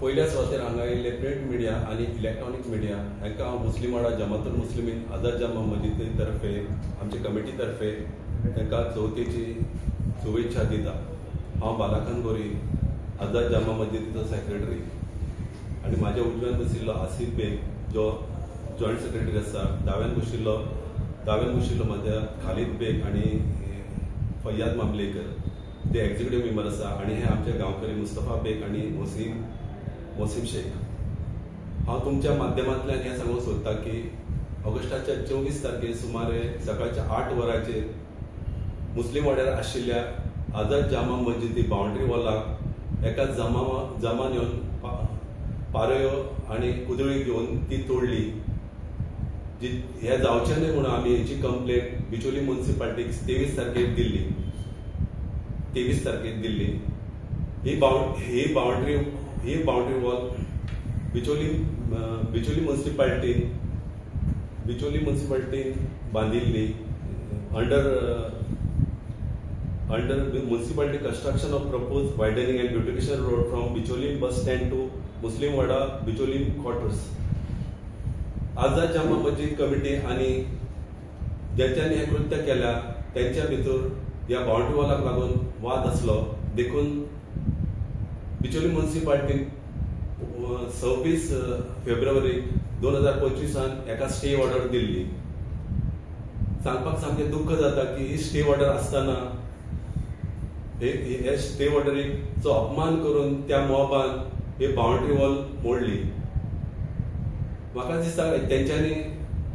पयल्या सुवातेर हांगा आयिल्ले प्रिंट मिडिया आनी इलेक्ट्रॉनीक मिडिया हांकां हांव मुस्लिम वाडा जमातुल मुस्लिमीन आझाद जामा मस्जिदी तर्फे आमचे कमिटी तर्फे तांकां चवथीची शुभेच्छा दिता. हांव बालाखान गोरी, आझाद जामा मस्जिदीचो सेक्रेटरी, आनी म्हाज्या उजव्यान बशिल्लो आसिफ बेग जो जॉयंट सेक्रेटरी आसा, दाव्यान बशिल्लो म्हाज्या खालीद बेग आनी फैयाद मामलेकर ते एक्झिक्युटीव मेंबर आसा, आनी हे आमचे गांवकरी मुस्तफा बेग आनी मोसीम शेख. हांव तुमच्या माध्यमांतल्यान हें सांगूंक सोदता की ऑगस्टाच्या 24 तारखेर सुमारे सकाळच्या 8 वरांचेर मुस्लीम वाड्यार आशिल्ल्या आझाद जामा मस्जिदी बाउंड्री वॉलाक एका जमान येवन पारयो आनी कुदळी घेवन ती तोडली. जी हें जावचें न्हय म्हणून आमी हेची कंप्लेन बिचोली म्युनिसिपालिटीक 23 तारखेर दिल्ली. 23 तारखेर दिल्ली. ही बाउंड्री वॉल बिचोली म्युनिसिपालिटीन बांदिल्ली under municipality construction of propose widening and beautification road from Bicholim bus stand to Muslim Wada Bicholim quarters. Azad Jama Masjid committee आनी ज्यांच्यांनी हें कृत्य केल्या त्यांच्या भितर ह्या बाउंड्री वॉलाक लागून वाद आसलो, देखून बिचोली म्युनिसिपालिटीन 26 फेब्रुवारी 2025 एका स्टे ऑर्डर दिल्ली. सांगपाक सामकें दुख्ख जाता की ही स्टे ऑर्डर आसतना हे स्टे ऑर्डरीचो अपमान करून त्या मॉबान ही बाउंड्री वॉल मोडली. म्हाका दिसता तेंच्यांनी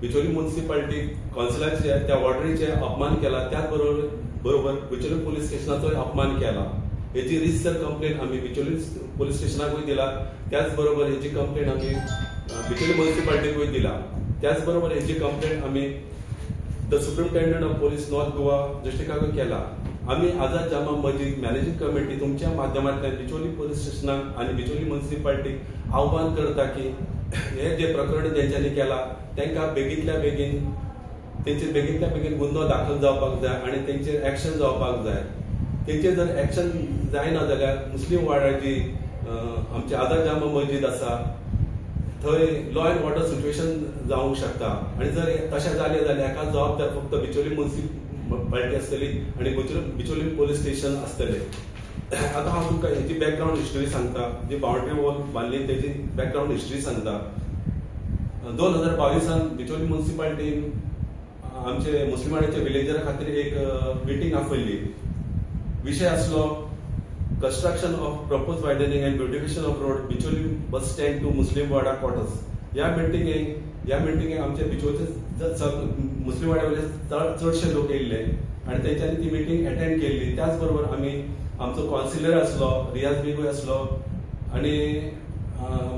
बिचोली म्युनिसिपालिटी कावन्सिलाचे त्या ऑर्डरीचे अपमान केला, त्याच बरोबर बिचोली पोलीस स्टेशनाचोय अपमान केला. हेची रिजिस्टर कंप्लेन आमी बिचोली पोलीस स्टेशनाकूय दिला, त्याच बरोबर हेची कंप्लेन आमी बिचोली म्युनिसिपालिटीकूय दिला, त्याच बरोबर हेची कंप्लेन आमी the superintendent of police north Goa डिस्ट्रिक्टाकूय केला. आमी आझाद जामा मस्जिद मॅनेजिंग कमिटी तुमच्या माध्यमांतल्यान बिचोली पोलीस स्टेशनाक आनी बिचोली म्युनिसिपालिटीक आव्हान करता की हे जे प्रकरण तेंच्यांनी केला तांकां बेगींतल्या बेगीन तेंचेर बेगींतल्या बेगीन गुन्यांव दाखल जावपाक जाय आनी तेंचेर एक्शन जावपाक जाय. तेंचेर जर एक्शन जायना जाल्यार मुस्लीम वाड्याची आमची आझाद जामा मस्जिद आसा थंय लॉ एंड ऑर्डर सिच्युएशन जावंक शकता, आनी जर तशें जालें जाल्यार हाका जबाबदार फक्त बिचोली म्युनिसिपालिटी आसतली आनी बिचोली पोलीस स्टेशन आसतलें. आतां हांव तुमकां हेची बॅकग्रावंड हिस्ट्री सांगता, जी बाउंड्री वॉल बांदली तेची बॅकग्रावंड हिस्ट्री सांगता. 2022 बिचोली म्युनिसिपालिटीन आमचे मुस्लिम वाड्याच्या विलेजरा खातीर एक मिटींग आपयल्ली. विशय आसलो construction of propose widening and beautification of road Bicholim bus stand to Muslim Wada quarters. ह्या मिटींगेक आमचे बिचोलचे मुस्लिम वाड्या वयले चडशे लोक येयल्ले आनी तेंच्यांनी ती मिटींग एटेंड केल्ली. त्याच बरोबर आमी आमचो कावन्सिलर आसलो रियाज बेगूय आसलो आनी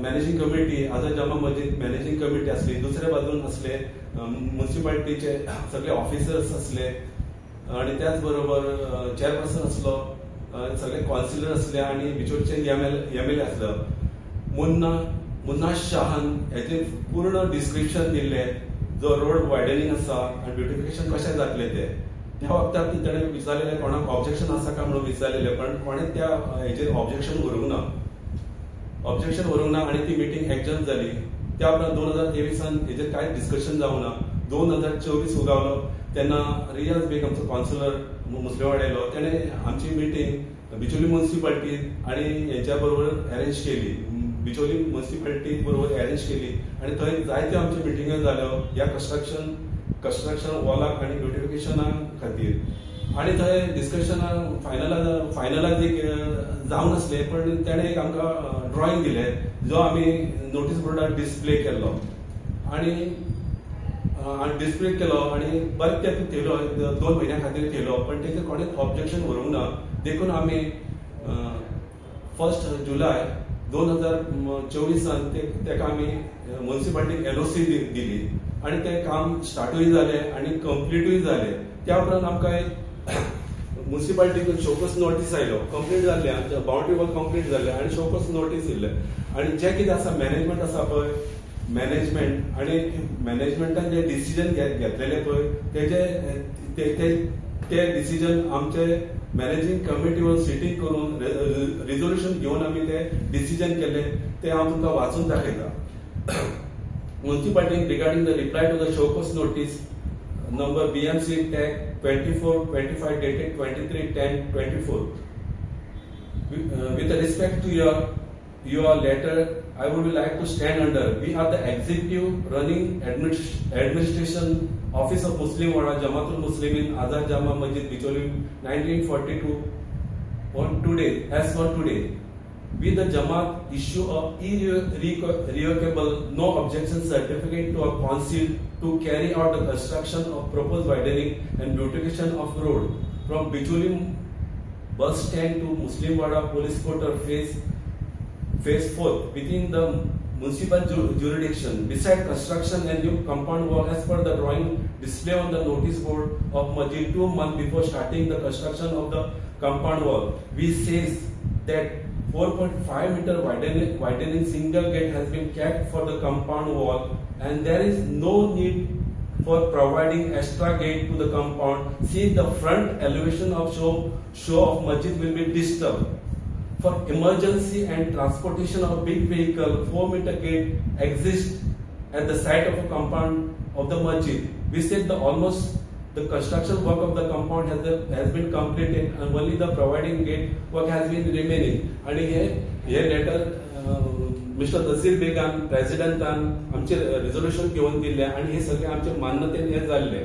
मॅनेजींग कमिटी आझाद जामा मस्जिद मॅनेजींग कमिटी आसली, दुसऱ्या बाजून आसले म्युनिसिपालिटीचे सगळे ऑफिसर्स आसले आनी त्याच बरोबर चेअरपर्सन आसलो, सगळे कावन्सिलर आसले आनी बिचोलचे एम एल ए आसलो. मुन्ना शाहान हेचें पूर्ण डिस्क्रिप्शन दिल्लें, जो रोड वायडनिंग आसा आनी ब्युटिफिकेशन कशें जातलें तें. त्या वखदार ताणें विचारलेलें कोणाक ऑब्जेक्शन आसा काय म्हणून विचारलेलें, पण कोणें त्या हेचेर ऑब्जेक्शन व्हरूंक ना आनी ती मिटींग एक्जन जाली. त्या उपरांत 2023 हेचेर कांय डिस्कशन जावंक ना. 2024 उगावलो तेन्ना रियाज बेग आमचो कावन्सिलर मुस्लिम वाड्या आयलो, तेणें आमची मिटींग बिचोली म्युनिसिपालिटी आनी हेच्या बरोबर अरेंज केली, बिचोली म्युनिसिपालिटी बरोबर अरेंज केली आनी थंय जायत्यो आमच्यो मिटिंग्यो जाल्यो ह्या कन्स्ट्रक्शन वॉलाक आनी ब्युटिफिकेशना खातीर. आनी थंय डिस्कशना फायनलायज जावंक नासलें, पण तेणें एक आमकां ड्रॉइंग दिलें जो आमी नोटीस बोर्डार डिस्प्ले केल्लो आनी डिस्प्ले केलो आनी बरें तें थेयलो, 2 म्हयन्या खातीर थेयलो, पण तेचेर कोणेंच ऑब्जेक्शन व्हरूंक ना. देखून आमी 1 जुलय 2024 तेका आमी म्युनिसिपालिटीक LOC दिली आनी तें काम स्टार्टूय जालें आनी कंप्लिटूय जालें. त्या उपरांत आमकां एक म्युनिसिपालिटीक शोकॉज नोटीस आयलो, कंप्लीट जाल्लें आमचें बाउंड्री वॉल कंप्लीट जाल्लें आनी शोकॉज नोटीस येयल्लें. आनी जें कितें आसा मॅनेजमेंट आसा पळय, मॅनेजमेंट आनी मॅनेजमेंटान जे डिसिजन घेतलेले पळय तेजे ते डिसिजन आमचे मॅनेजींग कमिटीवर सिटींग करून रिजोल्युशन घेवन आमी ते डिसिजन केले ते हांव तुमकां वाचून दाखयता. Municipality regarding the reply to the show cause notice number BMC tag 2425 dated 23/10/24. With respect to your letter, I would like to stand under. We are the executive running administration office of Muslim Wada Jamaatul Muslimin Azad Jama Masjid Bicholim 1942 on today, as on today. We the Jamaat issue a irrevocable no objection certificate to a council to carry out the construction of proposed widening and beautification of road from Bicholim bus stand to Muslim Wada police quarter phase 4 within the municipal jurisdiction. Beside construction and new compound wall as per the drawing display on the notice board of Masjid 2 months before starting the construction of the compound wall. We says that 4.5 meter widening single gate has been kept for the compound wall and there is no need for providing extra gate to the compound since the front elevation of show of Masjid will be disturbed. For emergency and transportation of big vehicle, 4 meter gate exists at the site of a compound of the Masjid. We said the almost the construction work of the compound has been completed and only the providing gate work has been remaining. आणि हे letter mister नजीर बेगान प्रेसिडेंटान आमचे resolution घेवन दिल्ले आनी हे सगळे आमचे मान्यतेन हे जाल्ले.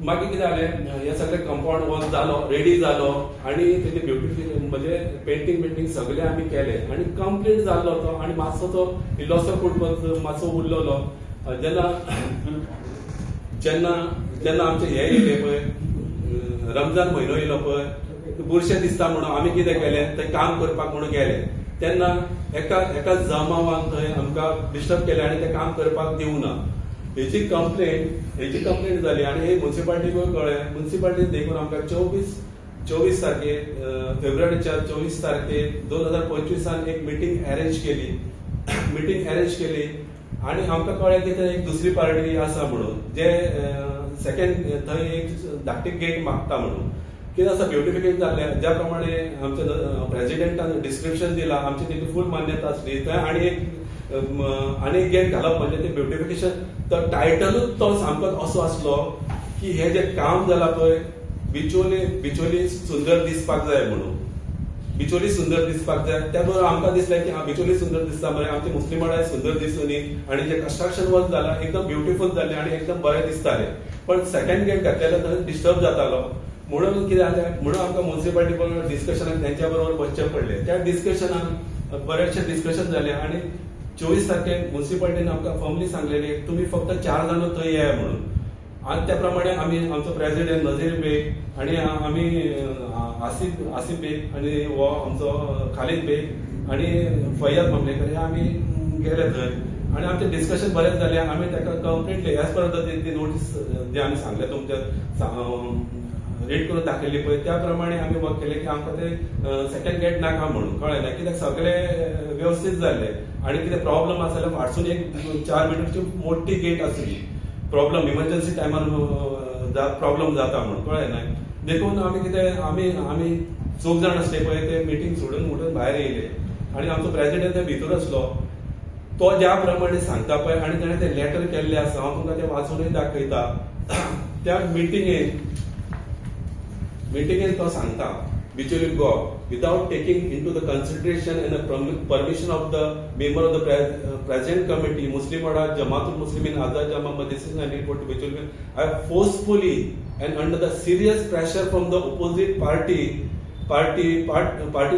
मागीर कितें जालें, हे सगळे कंपाउंड वॉल जालो, रेडी जालो आनी तेजे ब्युटिफिकेशन म्हणजे पेंटींग सगळे आमी केले आनी कंप्लीट जाल्लो तो. आनी मातसो तो इल्लोसो कुटबंद मातसो उरलेलो. जेन्ना जेन्ना जेन्ना आमचे हे येयले पळय, रमजान म्हयनो येयलो पळय, बुरशें दिसता म्हणून आमी कितें केलें, थंय काम करपाक म्हणून गेले तेन्ना एका एका जमावान थंय आमकां डिस्टर्ब केलें आनी तें काम करपाक दिवना. हेची कंप्लेंट जाली आनी हे मुन्सिपाल्टीकूय कळ्ळें. मुन्सिपाल्टीन देखून आमकां 24 तारखे फेब्रुवारीच्या 24 तारखे 2025 एक मिटींग अरेंज केली. आनी आमकां कळ्ळें की थंय एक दुसरी पार्टी आसा म्हणून, जे सेकंड थंय एक धाकटी गेट मागता म्हणून. कितें आसा ब्युटिफिकेशन जाल्लें, ज्या प्रमाणे आमच्या प्रेसिडेंटान डिस्क्रिप्शन दिलां, आमची तेजी फूल मान्यता आसली थंय. आनी एक गेट घालप म्हणजे ते ब्युटिफिकेशन, तो टायटलूच तो सामकोच असो आसलो की हे जे काम जालां पळय बिचोली सुंदर दिसपाक जाय म्हणून, बिचोली सुंदर दिसपाक जाय. त्या बरोबर आमकां दिसलें की बिचोली सुंदर दिसता मरे, आमचे मुस्लिम वाड्यार सुंदर दिसूनी आनी जे कन्स्ट्रक्शन वर्क जालां एकदम ब्युटिफूल जालें आनी एकदम बरें दिसतालें. पण सेकंड गेट घातलेलो थंय डिस्टर्ब जातालो म्हणून कितें जालें, म्हणून आमकां मुन्सिपाल्टी बरोबर डिस्कशनाक तेंच्या बरोबर बसचें पडलें. त्या डिस्कशनाक बरेचशे डिस्कशन जालें आनी 24 तारखेक मुन्सिपाल्टीन आमकां फर्मली सांगलेलें तुमी फक्त 4 जाण थंय येया म्हणून. आनी त्या प्रमाणे आमी आमचो प्रेसिडेंट नजीर बेग आनी आमी आसिफ बेग आनी हो आमचो खालीद बेग आनी फैयाज मामलेकर हे आमी गेले थंय आनी आमचें डिस्कशन बरेंच जालें. आमी ताका कंप्लिटली एज पर ती नोटीस जे आमी सांगले तुमच्या रीड करून दाखयली पळय त्या प्रमाणे आमी वर्क केलें की आमकां ते सेकंड गेट नाका म्हणून. कळ्ळें ना, कित्याक सगळे वेवस्थीत जाल्ले आनी कितें प्रॉब्लम आसा जाल्यार फाटसून एक 4 मिटरची मोठी गेट आसली, प्रॉब्लम इमर्जन्सी टायमार प्रॉब्लम जाता म्हणून. कळ्ळें ना, देखून आमी कितें आमी आमी चौग जाण आसले पळय ते मिटींग सोडून उठून भायर येयले आनी आमचो प्रेसिडेंट थंय भितर आसलो. तो ज्या प्रमाणे सांगता पळय आनी ताणें तें लेटर केल्लें आसा, हांव तुमकां तें वाचूनय दाखयता. त्या मिटिंगेन तो सांगता, Bicholim Goa, without taking into the consideration and the permission of the member of the present committee, Muslim Wada Jamaatul Muslimin Azad Jama Masjid 1940 Bicholim, I forcefully and under the serious pressure from the opposite party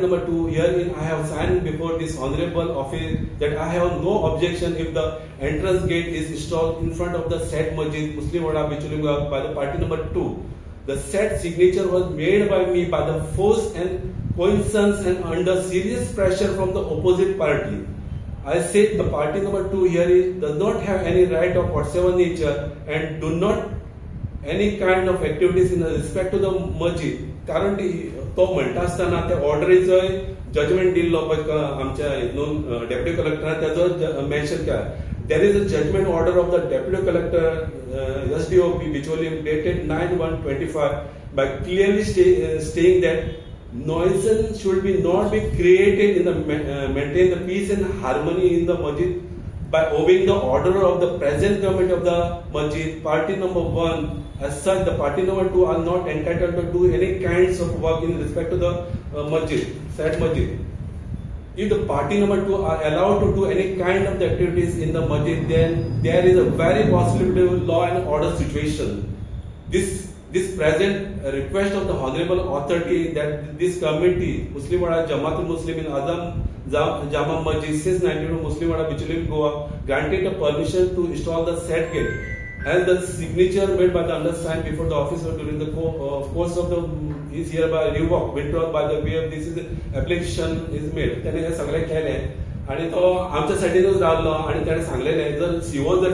number 2 herein I have signed before this honorable office that I have no objection if the entrance gate is installed in front of the said Masjid Muslim Wada Bicholim Goa by the party number 2. The said signature was made by me by the force and coincidence and under serious pressure from the opposite party. I said the party number 2 here is, does not have any right of whatsoever nature and do not any kind of activities in respect to the masjid. कारण तो म्हणटा आसतना त्या ऑर्डरीचोय judgement दिल्लो पळय आमच्या हितून deputy कलेक्टरान तेजो मेन्शन केला. There is a judgment order of the Deputy Collector SDOP Bicholim dated 9/1/25 by clearly stating that nuisance should be not be created in the maintain the peace and harmony in the masjid by obeying the order of the present government of the masjid. Party number 1, as such, the party number 2 are not entitled to do any kinds of work in respect to the masjid, said masjid. If the party number 2 are allowed to do any kind of the activities in the masjid, then there is a very possibility of law and order situation. This present request of the honorable authority that this committee, Muslim Wada Jamaatul Muslimin Azam Jama Masjid since 19 Muslim Wada Bicholim Goa, granted a permission to install the said gate as the signature made by the undersigned before the officer during the course of the is hereby revoked, withdrawn by the way of this is application is made. त्याने हे सगळें केलें आनी तो आमच्या सायडीनच रावलो आनी ताणें सांगलेलें जर सीओ जर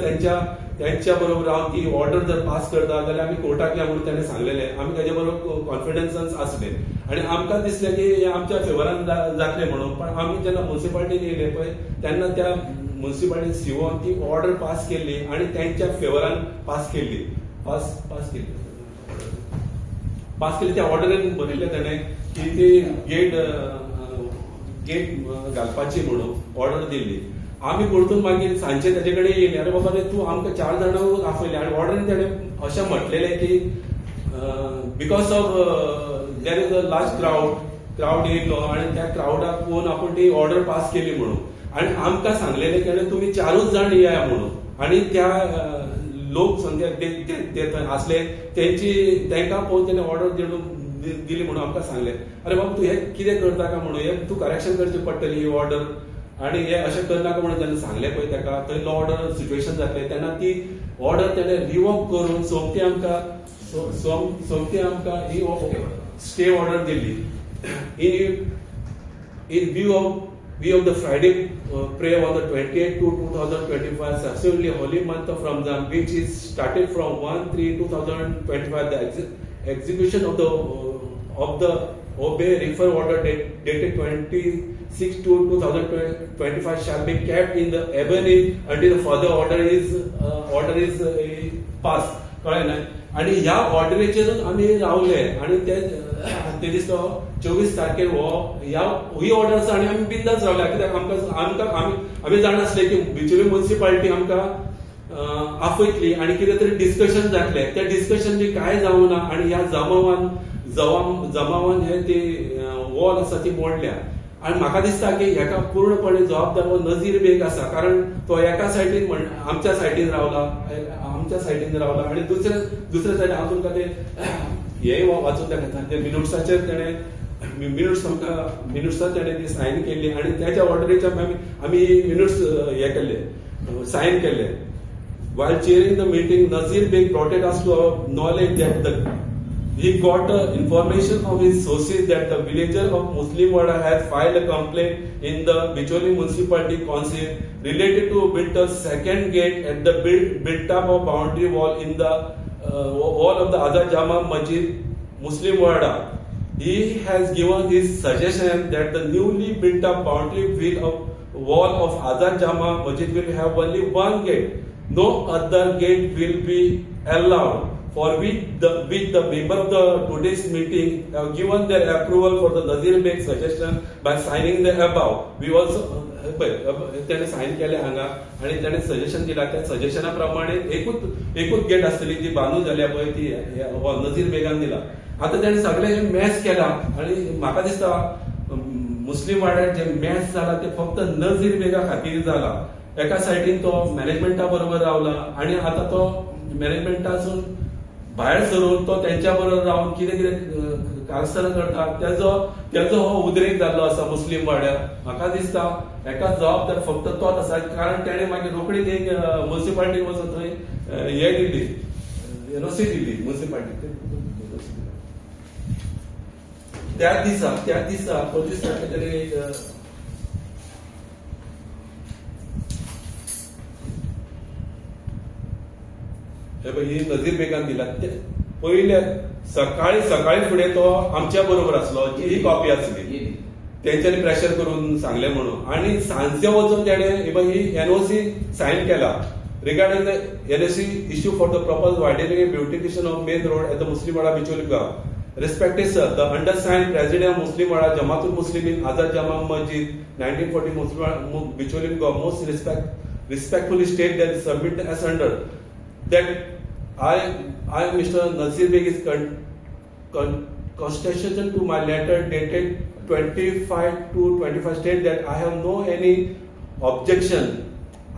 त्यांच्या बरोबर रावन ती ऑर्डर जर पास करता जाल्यार आमी कोर्टाक या म्हणून ताणें सांगलेलें. आमी ताजे बरोबर कॉन्फिडन्सान आसले आनी आमकां दिसलें की हें आमच्या फेवरान जातलें म्हणून. पण आमी जेन्ना मुन्सिपाल्टीन येयले पळय तेन्ना त्या मुन्सिपाल्टी सीओन ती ऑर्डर पास केल्ली आनी त्यांच्या फेवरान पास केल्ली पास केली. त्या ऑर्डरीन बरयल्लें ताणें की ती गेट गेट घालपाची म्हणून ऑर्डर दिल्ली. आमी परतून मागीर सांजचे ताजे कडेन येयले, अरे बाबा रे तूं आमकां 4 जाणांक आपयलें आनी ऑर्डरीन ताणें अशें म्हटलेलें की because of there is a large crowd येयलो आनी त्या क्रावडाक पळोवन आपूण ती ऑर्डर पास केली म्हणून. आनी आमकां सांगलेलें की तुमी 4 जाण येया म्हणून. आनी त्या लोकसंख्या ते थंय आसले तेंची तांकां पळोवन तेणें ऑर्डर दिली म्हणून आमकां सांगलें. अरे बाबा तूं हें कितें करता काय म्हणून, हें तूं करेक्शन करची पडटली ही ऑर्डर आनी हें अशें करनाका म्हणून जेन्ना सांगलें पळय ताका थंय लॉ ऑर्डर सिट्युएशन जातलें तेन्ना ती ऑर्डर तेणें रिवोक करून सोमती आमकां ही स्टे ऑर्डर दिली. In view of the Friday prayer on the 28/2/2025, subsequently holy month of Ramzan, which is started from 1/3/2025, the execution of the obey refer order dated 26/2/2025 shall be kept in the abeyance until the further order is passed. कळ्ळें न्हय? आनी ह्या ऑर्डरीचेरूच आमी रावले आनी ते दीस 24 तारखेर हो ह्या ही ऑर्डर आसा आनी आमी बिंदास रावले. कित्याक आमकां आमी जाणा आसले की बिचोली मुन्सिपाल्टी आमकां आपयतली आनी कितें तरी डिस्कशन जातलें. त्या डिस्कशन बी कांय जावना आनी ह्या जमावान हे ती वॉल आसा ती मोडल्या. आनी म्हाका दिसता की हेका पूर्णपणे जबाबदार हो नजीर बेग आसा, कारण तो एका सायडीन आमच्या सायडीन रावला, आनी दुसऱ्या सायडीन हांव तुमकां ते हे वाचून दाखयता. ते मिनुट्साचेर तेणें मिनुट्स आमकां मिनुट्सां तेणें ती सायन केल्ली आनी त्याच्या ऑर्डरीच्या आमी मिनुट्स हे केल्ले, सायन केल्ले. While chairing the meeting, Nazir Beg brought it us to our knowledge that he got information from his sources that the villager of Muslim Wada has filed a complaint in the Bicholim Municipality Council related to built a second gate at the built up of boundary wall in the wall of the Azad Jama Masjid, Muslim Wada. He has given his suggestion that the newly built up boundary wall of Azad Jama Masjid will have only one gate. No other gate will be allowed, for which the member of the today's meeting have given their approval for the Nazir Beg suggestion by signing the above. We also त्याने sign केले हांगा आनी त्याने suggestion दिला. त्या सजेशना प्रमाणे एकूच get आसतली जी बांदून जाल्या पळय ती नजीर बेगान दिला. आतां त्याने सगळे मॅस केला आनी म्हाका दिसता मुस्लीम वाड्यार जे मॅस जाला ते फक्त नजीर बेगा खातीर जाला. एका सायडीन तो मॅनेजमेंटा बरोबर रावला आनी आतां तो मॅनेजमेंटासून भायर सरून तो त्यांच्या बरोबर रावन कितें कितें कारस्थानां करता. तेजो हो उद्रेक जाल्लो आसा मुस्लीम वाड्यार. म्हाका दिसता एका जबाबदार फक्त तोच आसा, कारण तेणें मागीर रोखडीच एक मुन्सिपाल्टीक वचून थंय हे दिली, एनओसी दिली मुन्सिपाल्टीक. त्या दिसा 25 तारखेर तेणें एक ही नजीर बेगान दिला. पयले सकाळी सकाळी फुडें तो आमच्या बरोबर आसलो, ही कॉपी आसली. तेंच्यांनी प्रेशर करून सांगलें म्हणून. आनी सांजचे वचून तेणें ही एनओसी सायन केला regarding the NOC issue for the purpose widening and beautification of main road at the Muslimwada Bicholim Goa. Respected sir, the undersigned President of Muslimwada Jamatul Muslimin Azad Jama Masjid 1940 Muslimwada Bicholim Goa most respectfully state that submit as under that I Mr. Nazir Beg is constitution to my letter dated 25/2/25 state that I have no any objection.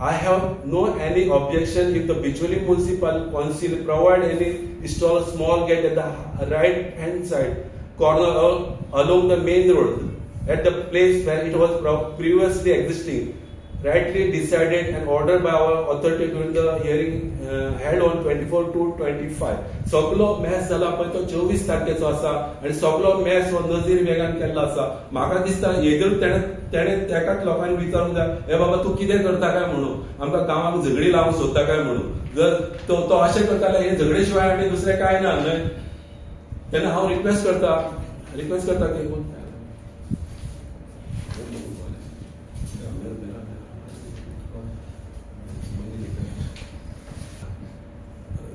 I have no any objection if the Bicholim Municipal Council provide any install a small gate at the right hand side corner along the main road at the place where it was previously existing, rightly decided and ordered by our authority during the hearing held on 24/2/25. सगलो match जाला पळय तो 24 तारखेचो आसा आनी सगलो match हो नजीर बेगान केल्लो आसा. म्हाका दिसता हेजेर तेणें तेकाच लोकांनी विचारूंक जाय, हे बाबा तूं कितें करता काय म्हणून, आमकां गांवाक झगडी लावंक सोदता काय म्हणून. जर तो अशें करता जाल्यार हे झगडे शिवाय आनी दुसरें कांय ना न्हय. तेन्ना हांव रिक्वेस्ट करता की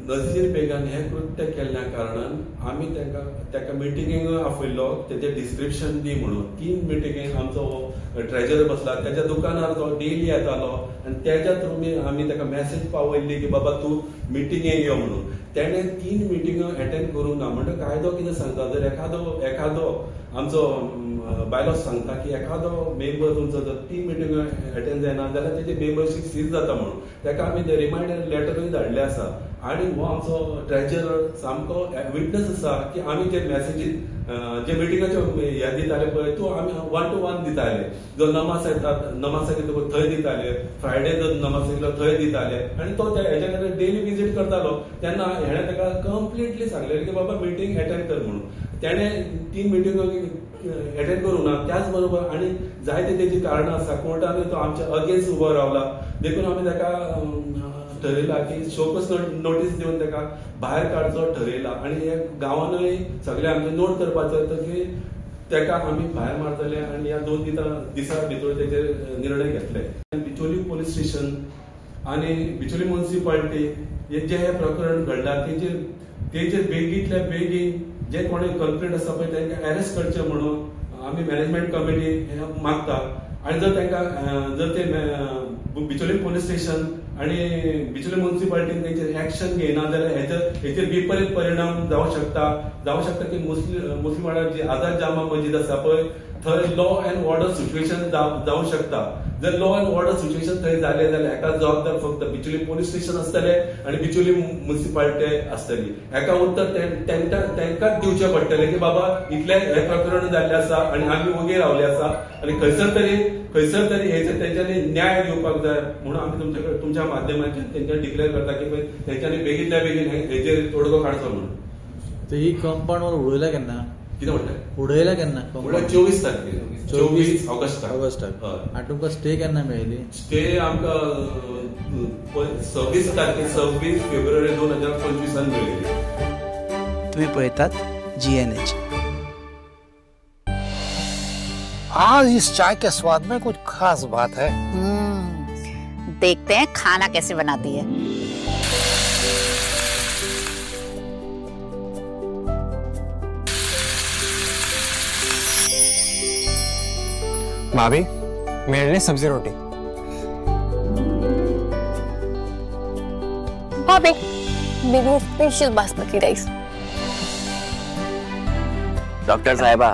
नजीर बेगान हें कृत्य केल्ल्या कारणान आमी ताका मिटिंगेक आपयल्लो, तेजें डिस्क्रिप्शन दी म्हणून. 3 मिटिंगेक आमचो ट्रेजर बसला, तेज्या दुकानार तो डेली येतालो आनी तेज्या थ्रू आमी ताका मॅसेज पावयल्ली की बाबा तूं मिटिंगेक यो म्हणून. तेणें 3 मिटिंगो एटेंड करूंक ना. म्हणटा कायदो कितें सांगता, जर एखादो आमचो बायलॉज सांगता की एखादो मेंबर तुमचो जर 3 मिटिंगो एटेंड जायना जाल्यार तेजी मेंबरशीप सीज जाता म्हणून. ताका आमी रिमायंडर लेटरूय धाडले आसा. आनी हो आमचो ट्रेजरर सामको विटनस आसा की आमी जे मॅसेजी जे मिटिंगाच्यो हे दिताले पळय तो आमी 1 to 1 दिताले. जो नमाज येता नमाजाक येता थंय दिताले, फ्रायडे जर नमाज येयलो थंय दिताले आनी तो हेज्या कडेन डेली विजीट करतालो. तेन्ना हेणें ताका कंप्लिटली सांगलेलें की बाबा मिटींग एटेंड कर म्हणून. तेणें 3 मिटिंगो एटेंड करूंक ना. त्याच बरोबर आनी जायते तेजी कारणां आसा, कोर्टानूय तो आमच्या अगेन्स्ट उबो रावला. देखून आमी ताका ठरयला की शोकस नोटीस दिवन ताका भायर काडचो ठरयला. आनी हे गांवानूय सगळे आमचे नोट करपाचो की ताका आमी भायर मारतले आनी ह्या 2 दिसां भितर तेजेर निर्णय घेतले. बिचोली पोलीस स्टेशन आनी बिचोली म्युनिसिपालिटी हे जे हे प्रकरण घडला तेजेर बेगींतल्या बेगीन जे कोणी कल्प्रेट आसा पळय तांकां अरेस्ट करचे म्हणून आमी मॅनेजमेंट कमिटी मागता. आनी जर तांकां जर ते बिचोली पोलीस स्टेशन आनी बिचोली म्युनिसिपालिटीन तेंचेर एक्शन घेयना जाल्यार हेचेर विपरीत परिणाम जावंक शकता की मुस्लिम जी आझाद जामा मस्जिद आसा पळय थंय लॉ एंड ऑर्डर सिच्युएशन जावंक शकता. जर लॉ एंड ऑर्डर सिच्युएशन थंय जालें जाल्यार हेका जबाबदार फक्त बिचोली पोलीस स्टेशन आसतलें आनी बिचोली म्युनिसिपालिटी आसतली. हेका उत्तर तांकांच दिवचें पडटलें की बाबा इतलें हें प्रकरण जाल्लें आसा आनी आमी ओगी रावले आसा आनी खंयसर तरी हेचेर तेंच्यांनी न्याय दिवपाक जाय म्हणून आमी तुमच्या माध्यमांतल्यान तेंच्यांनी डिक्लेअर करता की तेंच्यांनी बेगींतल्या बेगीन हेचेर तोडगो काडचो म्हणून. ही कंपाऊंड वॉल उडयला केन्ना? कितें म्हणटा? उडयला केन्ना? म्हणल्यार 24 तारखेर, 24 ऑगस्टाक. आनी तुमकां स्टे केन्ना मेळ्ळी? स्टे आमकां 26 तारखेर, 26 फेब्रुवारी 2025 मेळ्ळी. तुम्ही पळयतात GNH. आज इस चाय के स्वाद में कुछ खास बात है. देखते हैं खाना कैसे बनाती है. भाभी, मेरे लिए सब्जी रोटी. भाभी, मेरे लिए स्पेशल बासमती राइस. डॉक्टर साहिबा,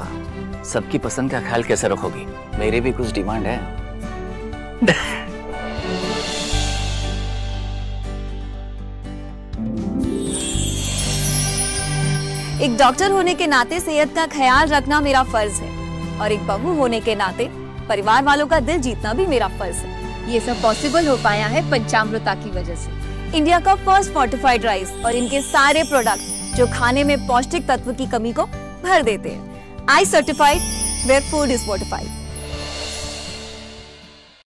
सबकी पसंद का ख्याल कैसे रखोगी? मेरी भी कुछ डिमांड है. एक डॉक्टर होने के नाते सेहत का ख्याल रखना मेरा फर्ज है और एक बहू होने के नाते परिवार वालों का दिल जीतना भी मेरा फर्ज है. ये सब पॉसिबल हो पाया है पंचामृता की वजह से. इंडिया का फर्स्ट फोर्टिफाइड राइस और इनके सारे प्रोडक्ट जो खाने में पौष्टिक तत्व की कमी को भर देते हैं. I certified where food is fortified.